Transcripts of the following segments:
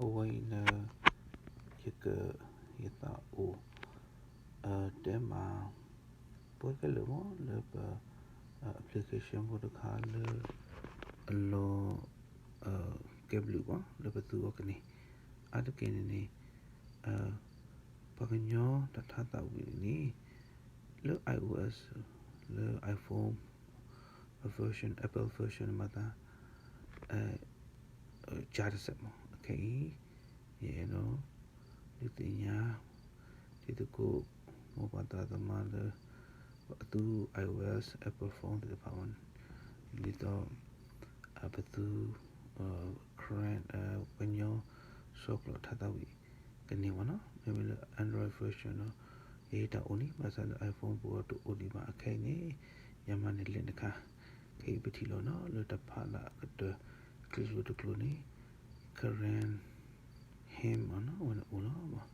အဝဲအံၤလၢ ယက ယသးအိၣ် တဲမၤ ပှဲၤကလုာ်မး လၢပ application ဖိတခါလၢ အလီၤ ကဲဘျုးဘၣ် လၢပသူအီၤကန့ၢ် အါတက့ၢ်န့ၣ်န့ၣ် ပှၤကညီတၢ်ထါသးဝံၣ်န့ၣ် လၢ iOS လၢ iPhone version, Apple version မၤသး ကတစဲးမး အခဲအံၤ ယအဲၣ်ဒိး ဒုးသ့ၣ်ညါ တံၤသကိး မိၢ်ပၢ်သးသမါလၢ အသူ iOS Apple phone သ့ၣ်တဖၣ်မး ဒ်သိး ပသူ current ကညီ ဆီကျိာ်ထါသးဝံၣ် ကန့ၢ်မးနီၤ မ့မ့ၢ်လၢ Android version ဒီး ယတၢ်အိၣ်န့ၣ် ဘၣ်ဆၣ်လၢ iPhone ပူၤတအိၣ်ဒံးဘၣ် အခဲအံၤန့ၣ် ယမၤန့ၢ်လံာ်တခါ ခဲအံၤပထံၣ်လိာ်နီၤ လၢတၢ်ဖးလၢအကတၢၢ် ချံကျိၤတကျိၤန့ၣ် current him မးနီၤ အဝဲန့ၣ်အိၣ်လီၤမး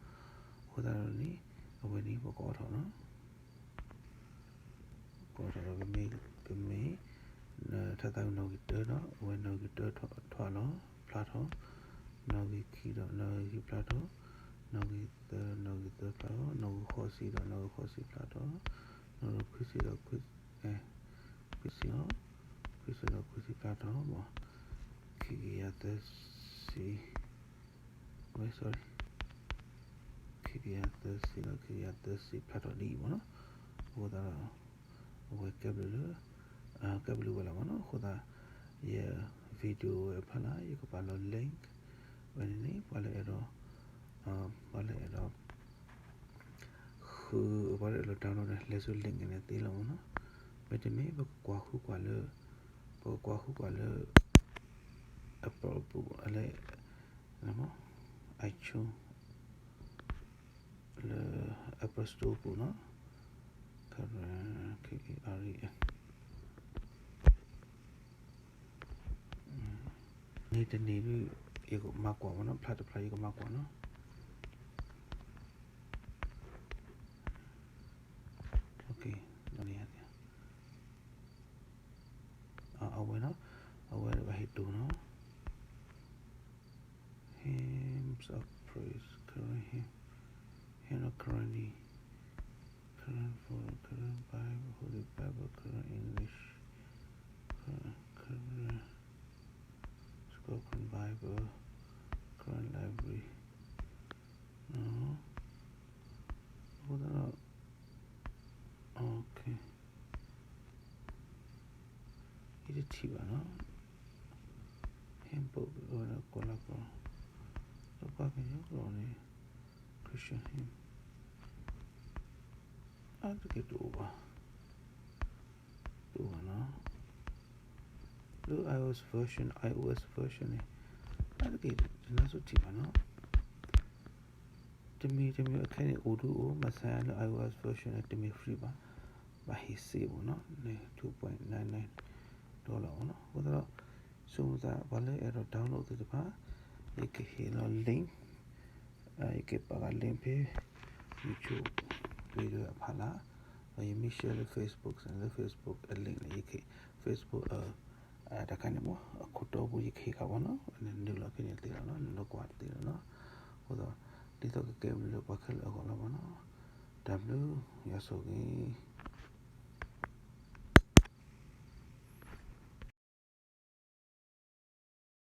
အဃိသတးဒီးန့ၣ် အဝဲန့ၣ်ပကအီထီၣ်နီၤ ကီထီၣ်ဒီးပမ့ၢ် ပမ့ၢ် ထါသးဝံၣ်နီၣ်ဂံၢ်တၢဒီး အဝဲနီၣ်ဂံၢ်တၢထွးလီၤ ဖျါထီၣ် နီၣ်ဂံၢ်ခံဒီး နီၣ်ဂံၢ်ခံဖျါထီၣ် နီၣ်ဂံၢ်သၢဒီး နီၣ်ဂံၢ်သၢဖျါထီၣ် နီၣ်ဂံၢ်ဃိးဆံဒီး နီၣ်ဂံၢ်ဃိးဆံဖျါထီၣ် နီၣ်ဂံၢ်ခွံဆံဒီး ခွံ ခွံဆံလီၤ ခွံဆံဒီးခွံဆံဖျါထီၣ်မး ခံကယၤသၢဆံ ဝဲ sorry ခံကယၤသၢဆံဒီး ခံကယၤသၢဆံဖျါထီၣ်ဒ်အံၤမးနီၤ အဃိသတးဒီး အဝဲကဲဘျုးလၢ ကဲဘျုးဝဲလီၤမးနီၤ အဃိသတး ယ video ဝဲအဖီလာ် ယကပာ်လီၤ link ဝဲန့ၣ်န့ၣ် ပှၤလၢအဲၣ်ဒိး ပှၤလၢအဲၣ်ဒိး ဃု ပှၤလၢအဲၣ်ဒိး download န့ၣ် လဲၤဆူ link န့ၣ်သ့လီၤမးနီၤ မ့တမ့ၢ် ပကကွၢ်ဃုကွၢ်လၢ ပကကွၢ်ဃုကွၢ်လၢ Apple ပူၤ လၢ iTunes လၢ Apple Store ပူၤနီၤ Karen K A R E N န့ၣ်တန့ၢ်ဒုး ယကမၤကွၢ်မးနီၤ ဖျါတဖျါ ယကမၤကွၢ်နီၤ အဝဲနီၤ အဝဲဘၣ်ဟ့ၣ်တိၢ်နီၤ Hymns of Praise, Karen Hymn, Hymn of Karen, Karen for Karen Bible, Holy Bible, Karen English, Karen Spoken Bible, Karen Library အဃိသတးဒီး ယတထံၣ်ဘၣ်နီၤ hymn book ဝဲဒၣ်ကိးလါကီ လၢပှၤကညီကျိာ်န့ၣ် Christian hymn အါတက့ၢ်တအိၣ်ဘၣ် တအိၣ်ဘၣ်နီၤ လၢ iOS version, iOS version န့ၣ် အါတက့ၢ်တနါစိထံၣ်ဘၣ်နီၤ တမံၤတမံၤအခဲန့ၣ်အိၣ်ဒုးအိၣ် ဘၣ်ဆၣ်လၢ iOS version န့ၣ် တမ့ၢ် free ဘၣ် ဘၣ်ဟ့ၣ်စ့ဘၣ်နီၤ န့ၣ် two point nine nine dollar ဘၣ်နီၤ အဃိသတးဒီး ဆိမိၣ်သး ပှၤလၢအဲၣ်ဒိး download သ့ၣ်တဖၣ် ယကဟ့ၣ်လီၤ link ယကပာ်ဃာ် link ဖဲ YouTube video အဖီလာ် ဒီးယမ့ၢ် share လၢ Facebook လၢ Facebook အ link န့ၣ် ယက Facebook တခါန့ၣ်မ့ၢ် အခိၣ်တီပူၤယကဟ့ၣ်ဃာ်ဘၣ်နီၤ နုာ်လီၤဖဲန့ၣ်သ့လီၤနီၤ နုာ်လီၤကွၢ်သ့လီၤနီၤ အဃိသတး ဒ်သိးကကဲဘျုးလၢပှၤခဲလၢာ်အဂီၢ်လီၤဘၣ်နီၤ တၢ်ဘျုး ယွၤဆိၣ်ဂ့ၤ